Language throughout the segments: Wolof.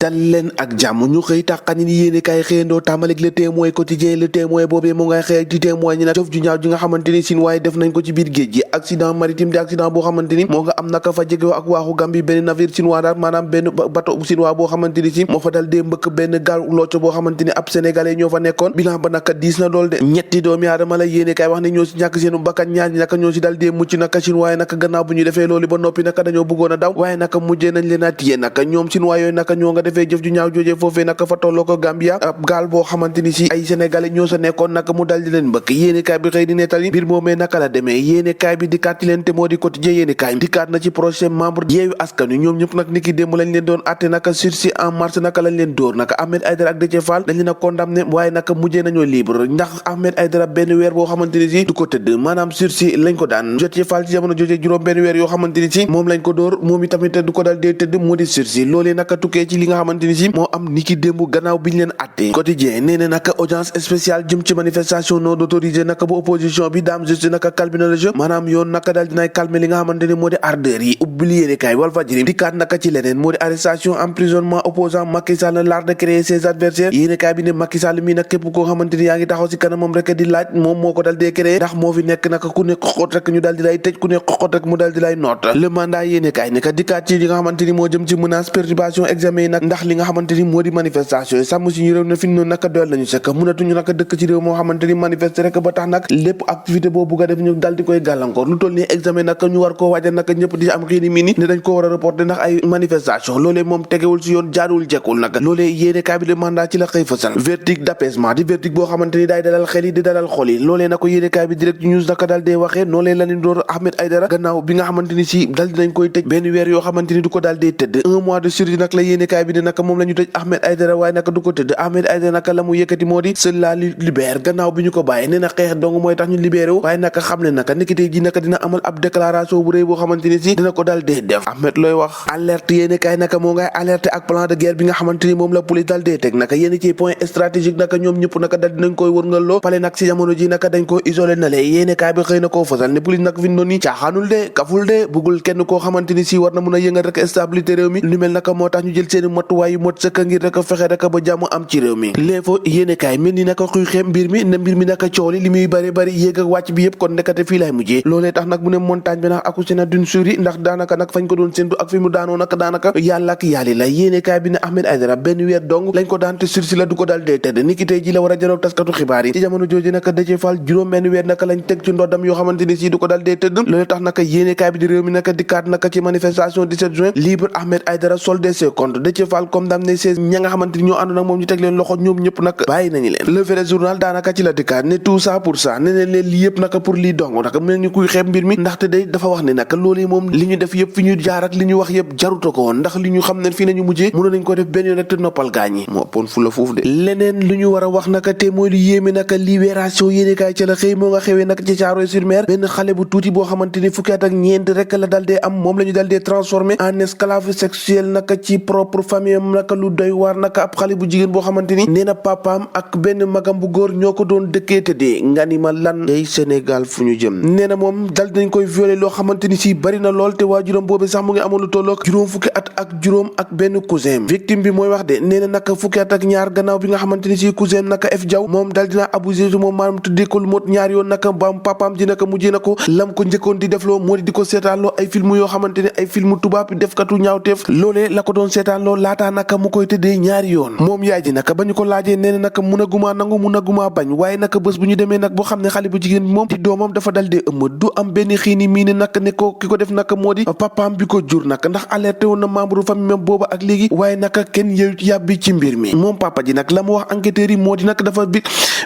dal leen ak jàmm ñu xëy tàqani ni yéene kaay xëyandoo tàmbalik le témoin quotidien le témoin boobee moo ngay xëy di témoin ñi nag jëf ju ñaaw ji nga xamante ni sin waaye def nañ ko ci biir géej gi accident maritime di accident boo xamante ni moo nga am naka fa jegewoo ak waaxu Gambie benn navire chinois daal maanaam benn bateau chinois boo xamante ni si moo fa dal dee mbëkk benn gaal looco boo xamante ni ab sénégalais ñoo fa nekkoon bilan ba naka diis na dool de ñetti doomi aadama la yéene kaay wax ne ñoo si ñàkk seenu bakkan ñaar ñi naka ñoo si dal dee mucc naka chinois naka gannaaw bu ñu defee loolu ba noppi naka dañoo bëggoon a daw waaye naka mujjee nañ leen a téye naka ñoom chinois yooyu naka ñoo nga defee jëf ju ñaaw jooje foofee naka fa tolloo ko Gambia ab gaal boo xamante ni si ay sénégalais ñoo sa nekkoon naka mu dal di leen mbëkk yéene kaay bi xëy di nettali mbir moomee naka la demee yéene kaay bi dikkaat leen te moo di quotidien yéene kaay dikkaat na ci prochain membre Yewwi Askan Wi ñoom ñëpp nag niki démb lañ leen doon atte naka sursis en mars naka lañ leen dóor naka Ahmed Aïdara ak Déthié Fall dañ leen a condamné waaye naka mujjee nañoo libre ndax Ahmed Aïdara benn weer boo xamante ni si du ko tëdd maanaam sursis lañ ko daan Déthié Fall ci jamono jooje juróom benn weer yoo xamante ni si moom lañ ko dóor moom itamit du ko dal dee tëdd moo di sursis loolee naka tukkee ci li nga xamante ni si moo am niki démb gannaaw biñ leen atte quotidien nee na naka audience spéciale jëm ci manifestation non autorisée naka bu opposition bi daam juste naka calme na le jeu maanaam yoon naka dal dinay calmer li nga xamante ni moo di ardeur yi ubbil yéene kaay Walfadjri dikkaat naka ci leneen moo di arrestation emprisonnement opposant Macky Sall l'art de créer ses adversaires yéene kaay bi ne Macky Sall mi nag képp koo xamante ni yaa ngi taxaw si kanamam rek di laaj moom moo ko dal dee créer ndax moo fi nekk naka ku ne xoxot rek ñu dal di lay tëj ku ne xoxot rek mu dal di lay noot le mandat yéene kaay naka dikkaat ci li nga xamante ni moo jëm ci menace perturbation examen yi nag ndax li nga xamante ni moo di manifestation yi sàmm suñu réew na fi noonu naka dool nañu sekk mënatuñu naka dëkk ci réew moo xamante ni manifester rek ba tax nag lépp activité boo bugg a def ñu dal di koy gàllankoor lu toll nii examen naka ñu war koo waajal naka ñëpp di am xiini mini ne dañ ko war a reporter ndax ay manifestation loolee moom tegewul si yoon jaaduwul jekkul naka loolee yéene kaay bi de mandat ci la xëy fësal verdict d'apaisement di verdict boo xamante ni daay dalal xel yi di dalal xol yi loolee na ko yéene kaay bi direct news naka dal dee waxee noolee la ñu door Ahmed Aïdara gannaaw bi nga xamante ni si dal dinañ koy tëj benn weer yoo xamante ni du ko dal dee tëdd un mois de sursis nag la yéene kaay bi de naka moom la ñu tëj Ahmed Aïdara waaye naka du ko tëdd Ahmed Aïdara naka la mu yëkkati moo di seul la libère gannaaw bi ñu ko bàyyi nee na xeex dong mooy tax ñu libéré wu waaye naka xam ne naka niki tey ji naka dina amal ab déclaration bu rëy boo xamante ni si dina ko dal dee def Ahmed looy wax alerte yéene kaay naka moo ngay alerte ak plan de guerre bi nga xamante ni moom la police dal dee teg naka yéen ci point stratégique naka ñoom ñëpp naka dal dinañ koy wërngaloo pale nag si jamono ji naka dañ ko isolé na lee yéene kaay bi xëy na koo fasal ne police nag fi noonu caaxaanul de kaful de buggul kenn koo xamante ni si war na mun a yëngal rek stabilité réew mi lu mel naka moo tax ñu jël seeni matuwaay yu mot sëkk ngir rek fexe rek ba jàmm am ci réew mi l'info yéene kaay mel ni naka xuy xem mbir mi naka coow li muy bari bari yéeg ak wàcc bi yëpp kon nekkate fii laay mujjee loolee tax nag mu ne montagne bi nag accouché na d'une souris ndax daanaka nag fañ ko doon séntu ak fi mu daanoo nag daanaka yàlla ak yàlli la yéene kaay bi ne Ahmed Aïdara benn weer dong lañ ko daan te sursis la du ko dal dee tëdd niki tey ji la war a janoog taskatu xibaar yi ci jamono jooju naka Déthié Fall juróom benn weer naka lañ teg ci ndoddam yoo xamante ni si du ko dal dee tëdd loolee tax naka yéene kaay bi di réew mi naka dikkaat naka ci manifestation 17 juin libre Ahmed Aïdara soldé ses comptes Déthié Fall condamné ses ña nga xamante ni ñoo àndoon ak moom ñu teg leen loxo ñoom ñëpp nag bàyyi nañu leen le vrai journal daanaka ci la dikkaat ne tout ça pour ça ne leen lii yëpp naka pour lii dong naka mu ne ñu kuy xeeb mbir mi ndaxte day dafa wax ne naka loolu moom li ñu def yëpp fi ñu jaar ak li ñu wax yëpp jaruta ko woon ndax li ñu xam ne fii nañu mujjee mënoon nañ ko def benn yoon rek te noppal gaañi moo ëppoon fu la foofu de leneen lu ñu war a wax naka te mooy lu yéeme naka libération yéene kaay ca la xëy moo nga xewee naka ci Thiaroye-sur-Mer benn xale bu tuuti boo xamante ni fukki at ak ñeent rek la dal dee am moom la ñu dal dee transformé en esclave sexuel naka ci propre famille am naka lu doy waar naka ab xale bu jigéen boo xamante ni nee na papaam ak benn magam bu góor ñoo ko doon dëkkee tëddee nga ni ma lan day Sénégal fu ñu jëm nee na moom dal dinañ koy violé loo xamante ni si bari na lool te waajuram boobu sax mu ngi amoon lu tolloog juróom fukki at ak juróom ak benn cousin victime bi mooy wax de nee na naka fukki at ak ñaar gannaaw bi nga xamante ni si cousin naka F Diaw moom dal dina abusé moom maanaam tuddee ko lu mot ñaar yoon naka baam papaam ji naka mujjee na ko lam ko njëkkoon di defloo moo di ko seetaanloo ay film yoo xamante ne ay film tubaab defkatu ñaawteef loolee la ko doon seetaanloo laataa naka mu koy tëddee ñaari yoon moom yaay ji naka ba ñu ko laajee nee na naka mun a gumaa nangu mun a gumaa bañ waaye naka bés bu ñu demee nag boo xam ne xale bu jigéen bi moom di doomam dafa dal dee ëmb du am benn xiini mii ne naka ne ko ki ko def naka moo di papaam bi ko jur naka ndax alerté woon na membre famille même booba ak léegi waaye naka kenn yëyut yàbbi ci mbir mi moom papa ji nag la mu wax enquêteurs yi moo di nag dafa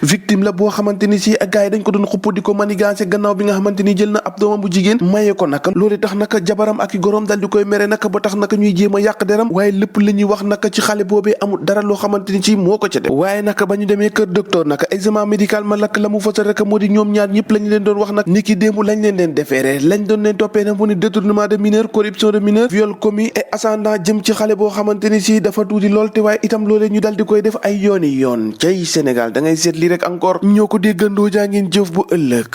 victime la boo xamante ni si gars yi dañ ko doon xupp di ko manigancé gannaaw bi nga xamante ni jël na ab doomam bu jigéen mayee ko naka loolu tax naka jabaram ak i goroom dal di koy mere naka ba tax naka ñuy jéem a yàq deram waaye lépp la ñuy wax naka ci xale boobee amul dara loo xamante ni ci moo ko ca def waaye naka ba ñu demee kër docteur naka examen médical ma lakk la mu fasal rek moo di ñoom ñaar ñëpp lañ leen doon wax nag ni ki démb lañ leen defeere lañ doon leen toppee nag mu ni détournement de mineur corruption de mineur viol commis et ascendant jëm ci xale boo xamante ni si dafa tuuti lool te waaye itam loolee ñu dal di koy def ay yooni yoon cay Sénégal da ngay seet lii rek encore ñoo ko déggandoo jaa ngeen jëf bu ëllëg